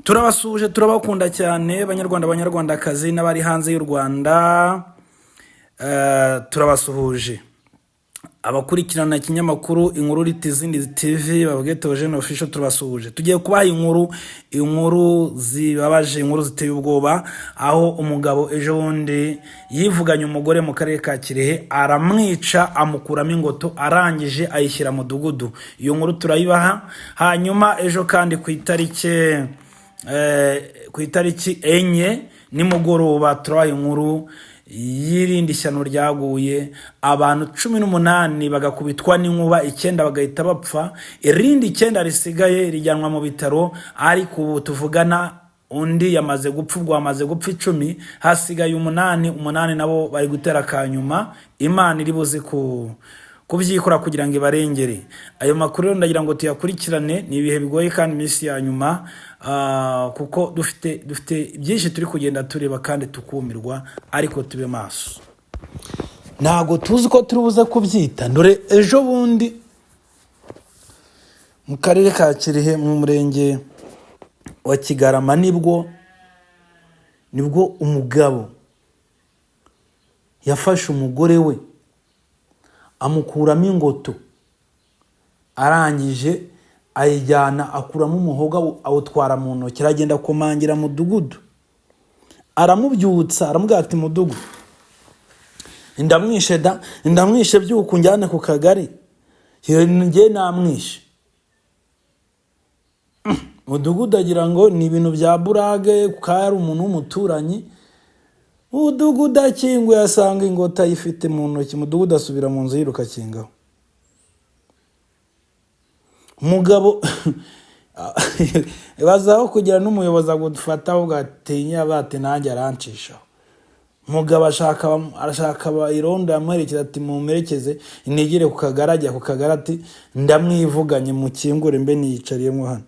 Turabasuhuje, turabakunda cyane, Banyarwanda, Banyarwandakazi n'abari hanze y'u Rwanda. Turabasuhuje abakurikirana ikinyamakuru Inkuru Izindi TV, bavuge Theogene Official. Turabasuhuje, tugiye kubaha inkuru, inkuru zibabaje, inkuru ziteye ubwoba, aho umugabo ejo bundi yivuganye umugore mu karere ka Kirehe, aramwica, amukuramo ingoto, arangije ayishyira mu mudugudu. Iyo nkuru turayibaha. Hanyuma ejo kandi ku itariki 4 nimugoroba turabaha inkuru y'irindi shyano ryaguye, abantu 18 bagakubitwa n'inkuba, icyenda bagahita bapfa, irindi icyenda risigaye rijyanwa mu bitaro, ariko ubu tuvugana undi yamaze gupfa. Ubwo hamaze gupfa 10, hasigaye umunani. Umunani nabo bari gutera akanyuma. Imana iri buze ku kubyikora kugira ngo ibarengere. Ayo makuru rero ndagira ngo tuyakurikirane. Ni ibihe bigoye kandi iminsi ya nyuma, kuko dufite byinshi turi kugenda tureba kandi tukumirwa, ariko tube maso. Ntabwo tuzi ko turi buze kubyita. Dore ejo bundi mu karere ka Kirehe, mu murenge wa Kigarama, nibwo umugabo yafashe umugore we, amukuramo ingoto, arangije ayijyana, akuramo umuhogo, awutwara mu ntoki, aragenda akomangira mudugudu, aramubyutsa, aramubwira ati: "Mudugu, ndamwishe da, ndamwishe, byuka unjyane ku kagari, njye namwishe." Mudugudu agira ngo ni ibintu bya burage, kuko ari umuntu w'umuturanyi. Mudugudu akinguye asanga ingota ayifite mu ntoki. Mudugudu asubira mu nzu yiruka, akingaho. Umugabo bazaho kugira n'umuyobozi agufata, ahubwo atinya bati nanjye arancishaho. Umugabo arashaka irondo yamuherekeza, ati: "Mumperekeze nigire ku kagari." Ajya ku kagari, ati: "Ndamwivuganye, mukingure mbe niyicariyemo hano."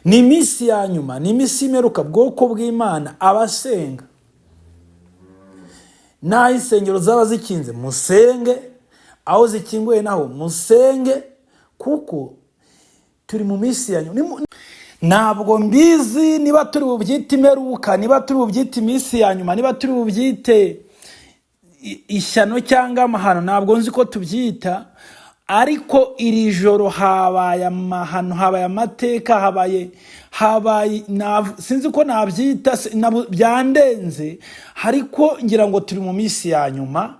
Ni iminsi ya nyuma, ni iminsi y'imperuka. Bwoko bw'Imana, abasenga, n'aho insengero zaba zikinze musenge, aho zikinguye naho musenge, kuko turi mu minsi ya nyuma. Ntabwo mbizi niba turi bubyite imperuka, niba turi bubyite iminsi ya nyuma, niba turi bubyite ishyano cyangwa amahano, ntabwo nzi ko tubyita. Ariko iri joro habaye amahano, habaye amateka, habaye sinzi ko nabyita, byandenze. Ariko ngira ngo turi mu minsi ya nyuma,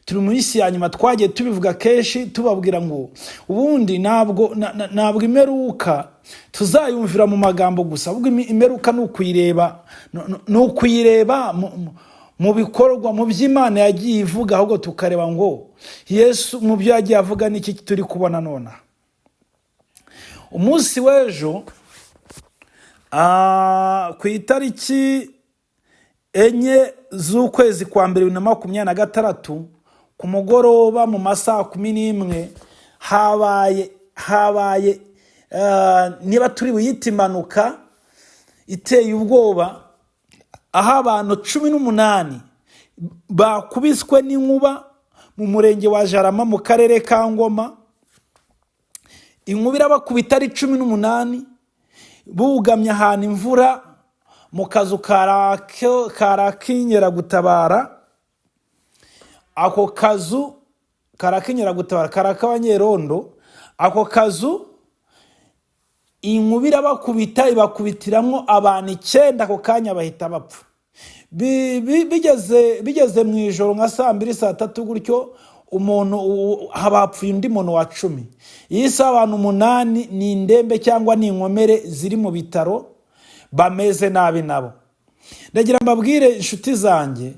turi mu minsi ya nyuma. Twagiye tubivuga kenshi, tubabwira ngo ubundi ntabwo imperuka tuzayumvira mu magambo gusa, ahubwo imperuka ni ukuyireba, ni ukuyireba mu bikorwa, mu by'Imana yagiye ivuga, ahubwo tukareba ngo Yesu mu byo yagiye avuga n'iki turi kubona nonaha. Umunsi w'ejo, ku itariki 4 z'ukwezi kwa mbere 2026, ku mugoroba mu masaha 11, habaye, niba turi buyite impanuka iteye ubwoba, aho abantu 18 bakubiswe n'inkuba mu murenge wa Jarama mu karere ka Ngoma. Inkuba irabakubita ari 18, bugamye ahantu imvura mu kazu karakinyeragutabara. Ako kazu karakinyeragutabara kari ak'abanyerondo. Ako kazu inkuba irabakubita, ibakubitiramwo abantu icyenda, ako kanya bahita bapfa. Bigeze mu ijoro nka saa 2, saa 3 gutyo, umuntu haba hapfuye undi muntu wa 10. Iyi saha abantu umunani ni indembe cyangwa ni inkomere ziri mu bitaro, bameze nabi nabo. Ndagira mbabwire, inshuti zanjye,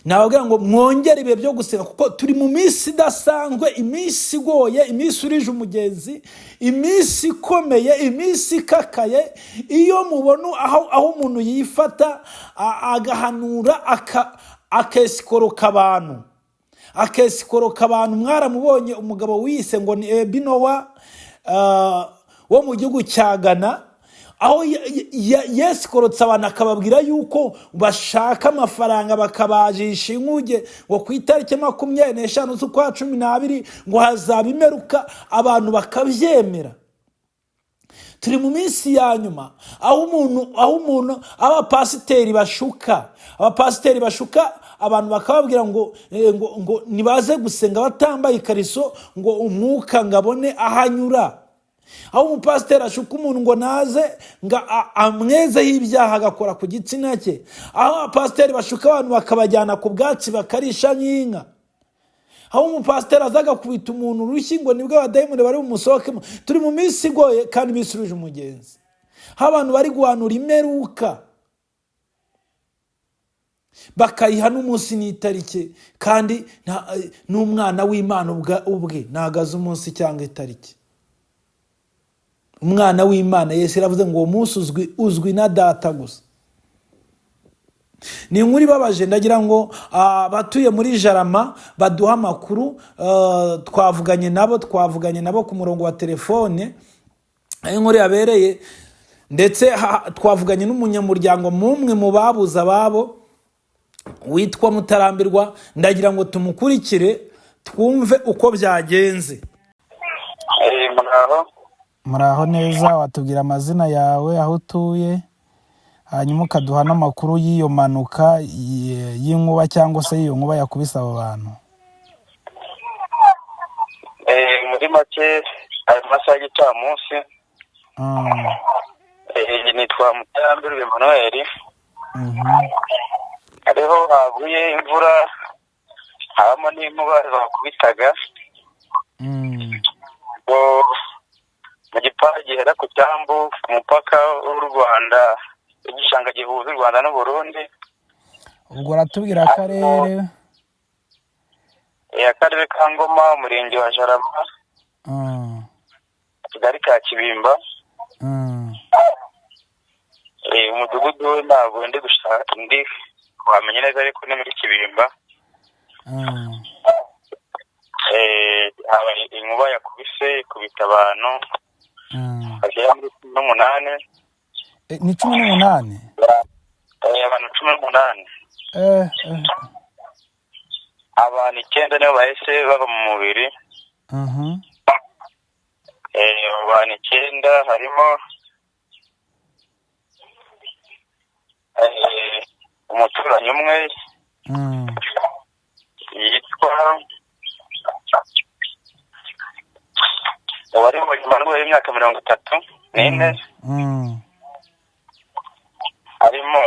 nababwira ngo mwongere ibihe byo gusenga, kuko turi mu minsi idasanzwe, iminsi igoye, iminsi urije umugenzi, iminsi ikomeye, iminsi ikakaye. Iyo mubona aho umuntu yifata agahanura, akesikoroka abantu, akesikoroka abantu. Mwaramubonye umugabo wise ngo ni Ebinowa wo mu gihugu cya Ghana, aho yesikorotse abantu, akababwira yuko bashaka amafaranga, bakabajisha inkuge ngo ku itariki 25 z'ukwa 12 ngo hazaba imperuka, abantu bakabyemera. Turi mu minsi ya nyuma aho umuntu abapasiteri bashuka abantu, bakababwira ngo nibaze gusenga batambaye ikariso, ngo umwuka ngo abone aho anyura, aho umupasiteri ashuka umuntu ngo naze ngo amwezeho ibyaha, agakora ku gitsina cye, aho abapasiteri bashuka abantu bakabajyana ku bwatsi bakarisha nk'inka, aho umupasiteri aza agakubita umuntu urushyi ngo nibwo abadayimoni bari bumusohokemo. Turi mu minsi igoye kandi iminsi iruje umugenzi, aho abantu bari guhanura imperuka bakayiha n'umunsi n'itariki, kandi n'umwana w'Imana ubwe ntabwo azi umunsi cyangwa itariki. Umwana w'Imana Yesu yaravuze ngo uwo munsi uzwi na Data gusa. Ni inkuru ibabaje. Ndagira ngo abatuye muri Jarama baduhe amakuru. Twavuganye nabo ku murongo wa telefone aho inkuru yabereye, ndetse twavuganye n'umunyamuryango mumwe mu babuze ababo witwa Mutarambirwa. Ndagira ngo tumukurikire, twumve uko byagenze. Muraho. Muraho neza. Watubwira amazina yawe, aho utuye, hanyuma ukaduha n'amakuru y'iyo mpanuka y'inkuba cyangwa se y'iyo nkuba yakubise abo bantu? Muri make, ayo masaha y'igicamunsi, nitwa Mutarambirwa Emmanuel. Hariho haguye imvura, habamo n'inkuba zakubitaga. Ngo mu gipangu gihera ku cyambu, ku mupaka w'u Rwanda, igishanga gihuza u Rwanda n'Uburundi. Ubwo uratubwira akarere? Akarere ka Ngoma, umurenge wa Jarama, akagari ka Kibimba. Umudugudu ntabwo ndi gushaka, ndi wamenya neza, ariko ni muri Kibimba. Habaye inkuba yakubise, ikubita abantu bagera muri 18. Ni 18? Abantu 18. Abantu icyenda nibo bahise bava mu mubiri. Abo bantu icyenda harimo umuturanyi umwe yitwa wari Emmanuel w'imyaka 34. Harimo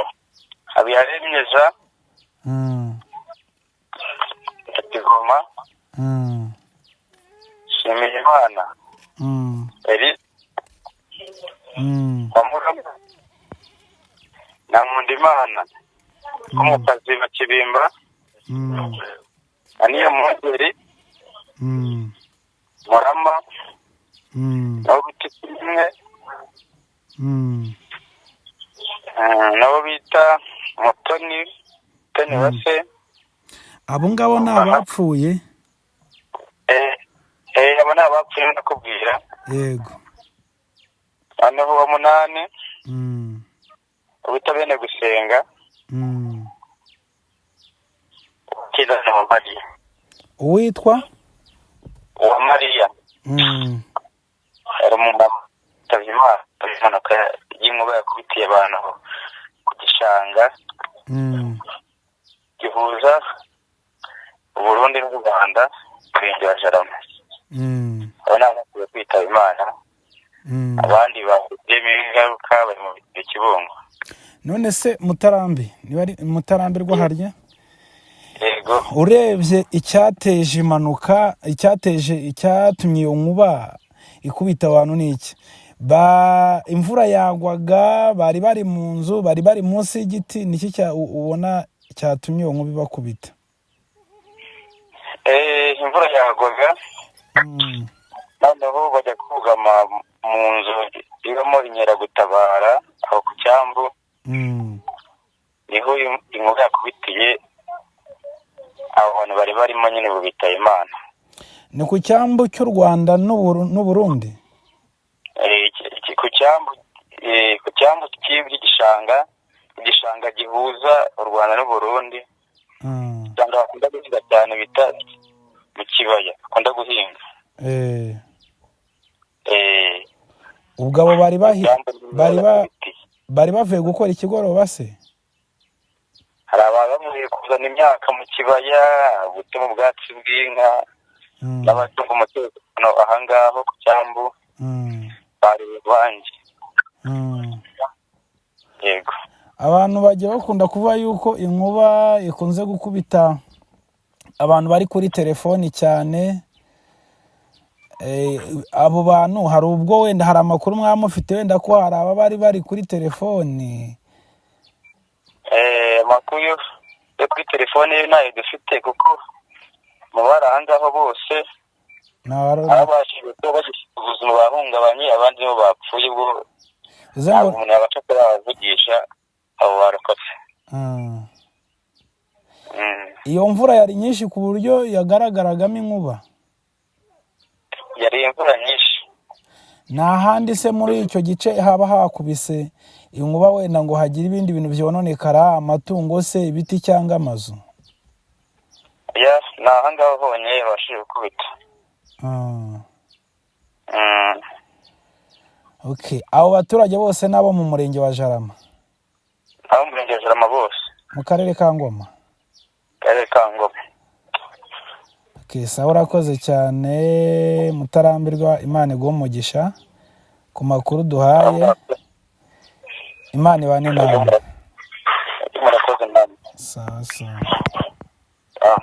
Habiyaremye Jean Kigoma, Nshimiyimana Eric Wamurama na Nkundimana wo mu kazi wa Kibimba na Niyomwungeri Murama nabo bita kimwe nabo bita Mutoni Mutoni wa se. Abo ngabo ni abapfuye? Abo ni abapfuye ndakubwira. Yego. Noneho uwa munani wita Bene Gusenga ukiza ni uwa Mariya. Uwitwa? Uwa Mariya. Yari umumama witabye Imana impanuka y'inkuba yakubitiye abantu ku gishanga gihuza Uburundi n'u Rwanda, umurenge wa Jarama. Abo ni abapfuye kwitaba Imana. Abandi bagizemo ingaruka bari mu bitaro Kibungo. None se Mutarambi, niba ari Mutarambirwa harya? Yego. Urebye icyateje impanuka, icyateje, icyatumye iyo nkuba ikubita abantu ni iki? Ba imvura yagwaga, bari bari mu nzu, bari bari munsi y'igiti, niki cya ubona cyatumye iyo nkuba ibakubita? Imvura yagwaga, noneho bajya kugama mu nzu ibamo inkeragutabara aho ku cyambu. Niho inkuba yakubitiye abo bantu bari barimo nyine, ubu bitaba Imana. Ni ku cyambu cy'u Rwanda n'Uburundi? Ku cyambu, ku cyambu cy'igishanga, igishanga gihuza u Rwanda n'Uburundi. Igishanga bakunda guhinga cyane bita mu kibaya, bakunda guhinga. Ubwo abo bari bahi Icyambu bari ba ibiti. Bari bavuye gukora ikigoroba se? Hari abantu bavuye kuzana imyaka mu kibaya, gutema ubwatsi bw'inka, n'abacunga umutekano ahangaho ku cyambu bari uruvange. Yego. Abantu bajya bakunda kuvuga yuko inkuba ikunze gukubita abantu bari kuri telefoni cyane. Abo bantu hari ubwo wenda hari amakuru mwaba mufite, wenda ko hari aba bari bari kuri telefoni? Amakuru yo kuri telefone yo ntayo dufite, kuko mu bari ahangaho bose ababashije kuba bagifite ubuzima bahungabanye, abandi nibo bapfuye. Ubwo Uze ntabwo ngo umuntu yabasha kuba yabavugisha abo barokotse. Iyo mvura yari nyinshi ku buryo yagaragaragamo inkuba? Yari imvura nyinshi. Nta handi se muri icyo gice haba hakubise inkuba, wenda ngo hagire ibindi bintu byononekara, amatungo se, ibiti cyangwa amazu? Ya, ni ahangaho honyine yabashije gukubita. Okay. Abo baturage bose n'abo mu murenge wa Jarama? Abo mu murenge wa Jarama bose. Mu karere ka Ngoma? Karere ka Ngoma. Okay, sawa, urakoze cyane Mutarambirwa. Imana iguhe umugisha ku makuru duhaye. Imana ibane nawe. Murakoze namwe. Sawa sawa. Ah.